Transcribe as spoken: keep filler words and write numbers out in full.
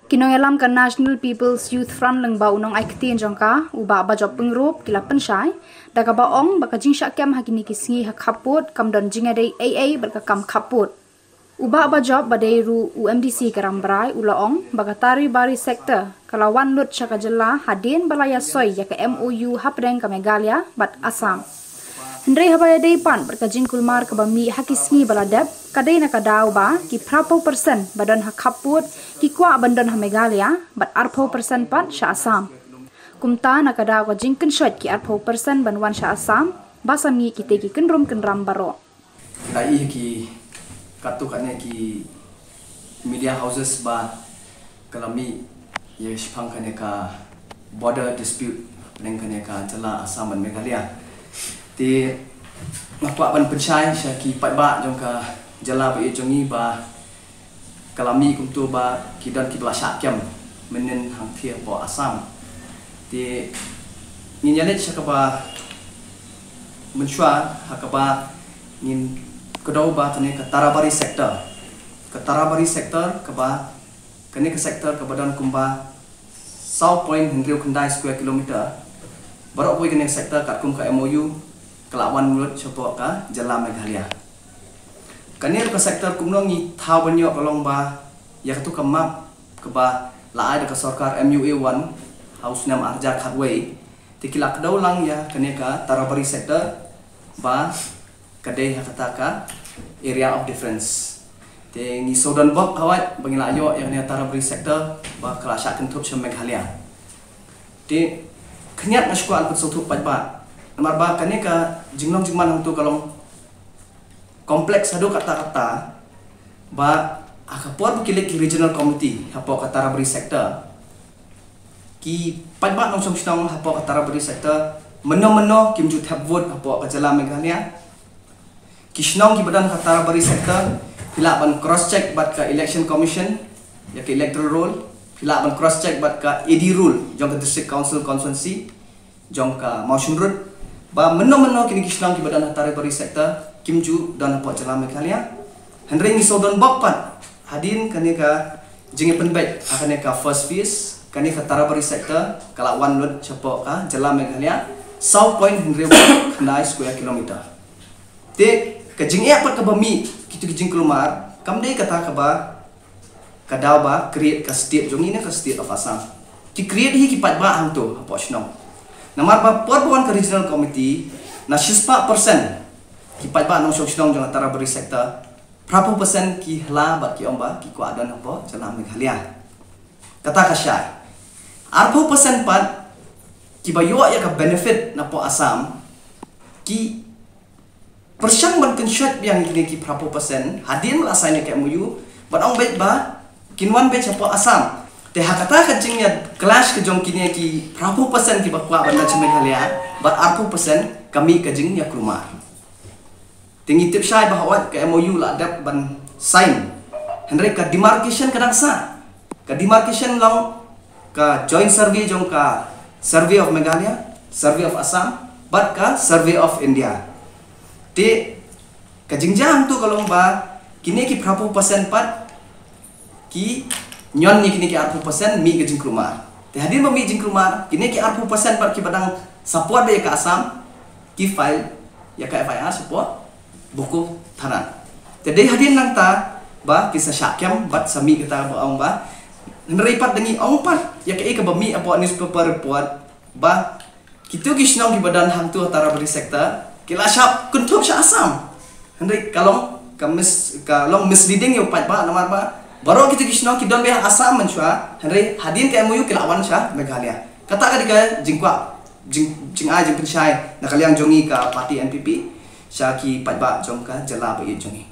Ki nongïalam ka National People's Youth Front lyngba u nongai ktien jong ka, u Bah Bajop Pyngrope, ki la pynshai da kaba ong ba ka jingshah kem ha kine ki sngi ha khappud kam don jingïadei ei ei bad ka kam khappud. U Bah Bajop ba dei ruh u M D C ka Rambrai u la ong ba ka Taribari sector ka la wan lut sha ka jylla hadien ba la ïasoi ïa ka M O U hapdeng ka Meghalaya bad Assam. Hynrei haba ïadei pat bad ka jingkulmar kaba mih ha ki sngi ba la dep, ka dei na ka daw ba ki phra phew percent ba don ha khappud ki kwah ban don ha Meghalaya bad ar phew percent pat sha Assam. Kumta na ka daw ka jingkynshoit ki ar phew percent ban wan sha Assam ba sa mih kite ki kynrum kynram baroh. Ka i ki katto katne ki media houses ba ka la mih ïa shaphang kane ka border dispute hapdeng kane ka jylla Assam bad Meghalaya. Te nga kwah ban pynshai sha ki paidbah jong ka jylla ba ïeit jong ngi ba ka la mih kumto ba ki don kiba la shah kem mynnin hangthie hapoh Assam. Te ngin ïa leit sha kaba mynshuwa ha kaba ngin kdew ba kane ka Tarabari sector. Ka Tarabari sector kaba, kane ka sector kaba don kumba saw point hynriew khyndai square kilometer. Baroh kawei kane ka sector katkum ka M O U ka la wan lut shapoh ka jylla Meghalaya. Kane ruh ka sector kumno ngi thaw ban ïoh ka long ba ïa katu ka map kaba la ai da ka sorkar M U A one ha u snem ar hajar khatwei. Te ki la kdew lang ïa kane ka Tarabari sector ba ka dei ha kata ka area of difference. Te ngi sawdon bok hawai ba ngi la ïoh ïa kane ka Tarabari sector ba ka la shah kynthup sha Meghalaya. Te khyndiat nga shu kwah ban pynsngewthuh paidbah namar ba kane ka jinglong jingman hangto ka long complex haduh katta katta ba ha ka por ba ki leit ki regional committee hapoh ka Tarabari sector, ki paidbah nongshong shnong hapoh ka Tarabari sector mynno mynno kim ju thep vote hapoh ka jylla Meghalaya. Ki shnong kiba don ha ka Tarabari sector phi lah ban cross check bad ka Election Commission ïa ka electoral roll, phi lah ban cross check bad ka A D roll jong ka District Council constituency jong ka Mawshynrut ba mynno mynno kine ki shnong kiba don ha Tarabari sector kim ju don hapoh jylla Meghalaya. Hynrei ngi sawdon bok pat hadien kane ka jingïapynbeit ha kane ka first phase, kane ka Tarabari sector ka la wan lut shapoh ka jylla Meghalaya saw point hynriew khyndai square kilometer. Te ka jingeh pat kaba mih kito ki jingkulmar kam dei kata kaba ka daw ba create ka state jong ngi ne ka state of Assam. Ki create hi ki paidbah hangto hapoh shnong. Namar ba por ba wan ka regional committee na shispah percent ki paidbah nongshong shnong jong ka Tarabari sector, phra phew percent ki hla bad ki ong ba ki kwah don hapoh jylla Meghalaya. Kata ka shai. Ar phew percent pat kiba ïoh ïa ka benefit napoh Assam ki pyrshang ban kynshoit biang ïa kine ki phra phew percent hadien ba la sign ïa ka M O U bad ong beit ba kin wan beit shapoh Assam. Te ha kata ka jingïa clash ka jong kine ki phra phew percent kiba kwah ban wan sha Meghalaya bad ar phew percent ka mih ka jingïakulmar. Te ngi tip shai ba hawai ka M O U la dep ban sign. Hynrei ka demarcation ka dang sah. Ka demarcation long ka joint survey jong ka Survey of Meghalaya, Survey of Assam bad ka Survey of India. Te ka jingjia tu ka long ba kine ki phra phew percent pat ki ñion ïa kine ki ar phew percent mih ka jingkulmar. Te hadien ba mih jingkulmar kine ki ar phew percent pat kiba dang support ïa ka Assam ki file ïa ka F I R shapoh Buku Tharan. Te dei hadien nangta ba ki sa shah kem bad sa mih kata ba ong ba hynrei pat da ngi ong pat ïa kaei kaba mih hapoh newspaper report ba kito ki shnong kiba don hangto ha Tarabari sector ki la shah kynthup sha Assam. Hynrei ka long ka mis, ka long misleading ïa u paidbah namar ba baroh kito ki shnong ki don beit ha Assam mynshuwa, hynrei hadien ka M O U ki la wan sha Meghalaya. Kata ka dei ka jingkwah jing, jingai jingpynshai na ka liang jong ngi ka party N P P sha ki paidbah jong ka jylla ba ïeit jong ngi.